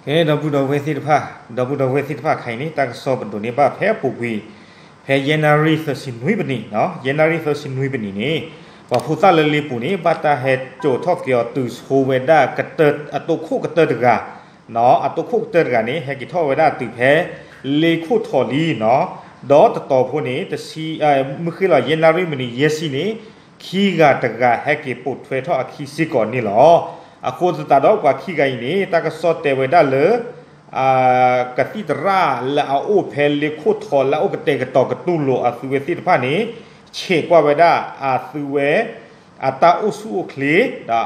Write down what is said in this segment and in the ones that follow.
ကဲ ဒီပုၢ်ဒီဝဲၢ်သ့ၣ်တဖၣ်, ဒီပုၢ်ဒီဝဲၢ်သ့ၣ်တဖၣ် ခဲအံၤန့ၣ် တၢ်ကစီၣ်ပဒိးန့ၢ်ဘၣ်ဖဲအပူၤကွံာ်, ဖဲယဲၢ်နၣ်ရံၣ်သၢဆံနွံပနံး, ယဲၢ်နၣ်ရံၣ်သၢဆံနွံပနံးန့ၣ်, ပှၤဖိသၣ်လၢလ့ပူၤန့ၣ် ဘၣ်တၢ်ဟဲစိာ်ထီၣ်က့ၤအီၤတုၤဆိဝဲဒၣ် အတိၢ်ခိၣ်ကတၢၢ်တဂၤ, အတိၢ်ခိၣ်ကတၢၢ်တဂၤန့ၣ် ဟဲက့ၤထီၣ်ဝဲဒၣ်တုၤဖဲ လ့ခိၣ်ထီးလံ, ဒီးတတီၤဖိန့ၣ် မုၢ်ဃ့ၢ်လီၤ ယဲၢ်နၣ်ရံၣ်မံးနံးယဲၢ်ဆံန့ၣ် ခံဂၤတဂၤဟဲက့ၤပိာ်ထွဲထီၣ်အခံစ့ၢ်ကီးန့ၣ်လီၤ. အဃိသတးဒီးပှၤခံဂၤအံၤန့ၣ် တၢ်ကစီၣ်တဲဝဲဒၣ်လၢ ကသံၣ်သရၣ်လၢအအိၣ်ဖဲလ့ခိၣ်ထီးလၢအအိၣ်ကတဲာ်ကတီၤကတူၢ်လိာ်အသုဝဲသ့ၣ်တဖၣ်န့ၣ် ဆဲးကွၢ်ဝဲဒၣ်အသုဝဲ အတၢ်အိၣ်ဆူၣ်အိၣ်ချ့ ဒီး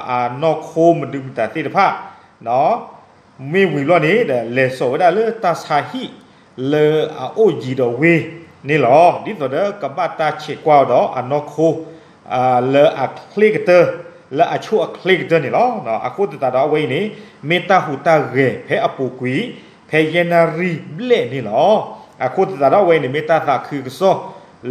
အနီၢ်ခိမဒုမတၤသ့ၣ်တဖၣ် မ့ၢ်ဝံၤဘျီန့ၣ်ဒီး လဲၤစိာ်ဝဲဒၣ်လၢတၢ်ဆါဟံၣ်လၢအအိၣ်ယံၤဒီးဝ့ၢ်န့ၣ်လီၤ. ဒ်သိးဒီးကဘၣ်တၢ်ဆဲးကွၢ်အီၤဒီးအနီၢ်ခိ လၢအချ့ကတၢၢ်, လၢအဆိအချ့ကတၢၢ်န့ၣ်လီၤ. အဃိသတးဒီးအဝဲအံၤန့ၣ် မ့ၢ်တၢ်ဟူးတၢ်ဂဲၤဖဲအပူၤကွံာ် ဖဲယဲၢ်နၣ်ရံၣ်ဘျဲၣ်န့ၣ်လီၤ. အဃိသတးဒီးအဝဲအံၤန့ၣ် မ့ၢ်တၢ်သးခုကစီၣ်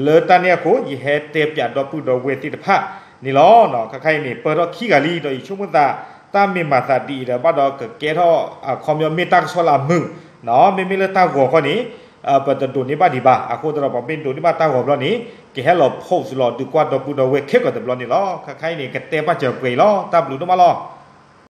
လၢတၢ်န့ၣ်အဃိ ယဟဲတဲပၠးဒီပုၢ်ဒီဝဲၢ်သ့ၣ်တဖၣ်န့ၣ်လီၤ. ခဲခါအံၤန့ၣ် ပၢၢ်ထီၣ်ခံဂၤလံ ဒီးယဆိကမိၣ်သး တၢ်မ့ၢ်မၤသးဒ်အံၤဒီး ဘၣ်ဒီးကကဲထီၣ် အခီပညီမ့ၢ်တၢ်ကစီၣ်လၢအမုာ်, မ့မ့ၢ်လၢတၢ်ဂီၤဃီန့ၣ် ပတဒိးန့ၢ်ဘၣ်ဒံးဘၣ်. အဃိသတးဒီး ပမ့ၢ်ဒိးန့ၢ်ဘၣ်တၢ်ဂီၤဘျီန့ၣ် ကဟဲလီၤ post လီၤဒုးကွၢ်ဒီပုၢ်ဒီဝဲၢ်ခဲကိာ်တဘျီန့ၣ်လီၤ. ခဲခါအံၤန့ၣ် ကတဲဘၣ်စၢၤပှဲၤအံၤလီၤ. တၢ်ဘျုးဒိၣ်မးလီၤ.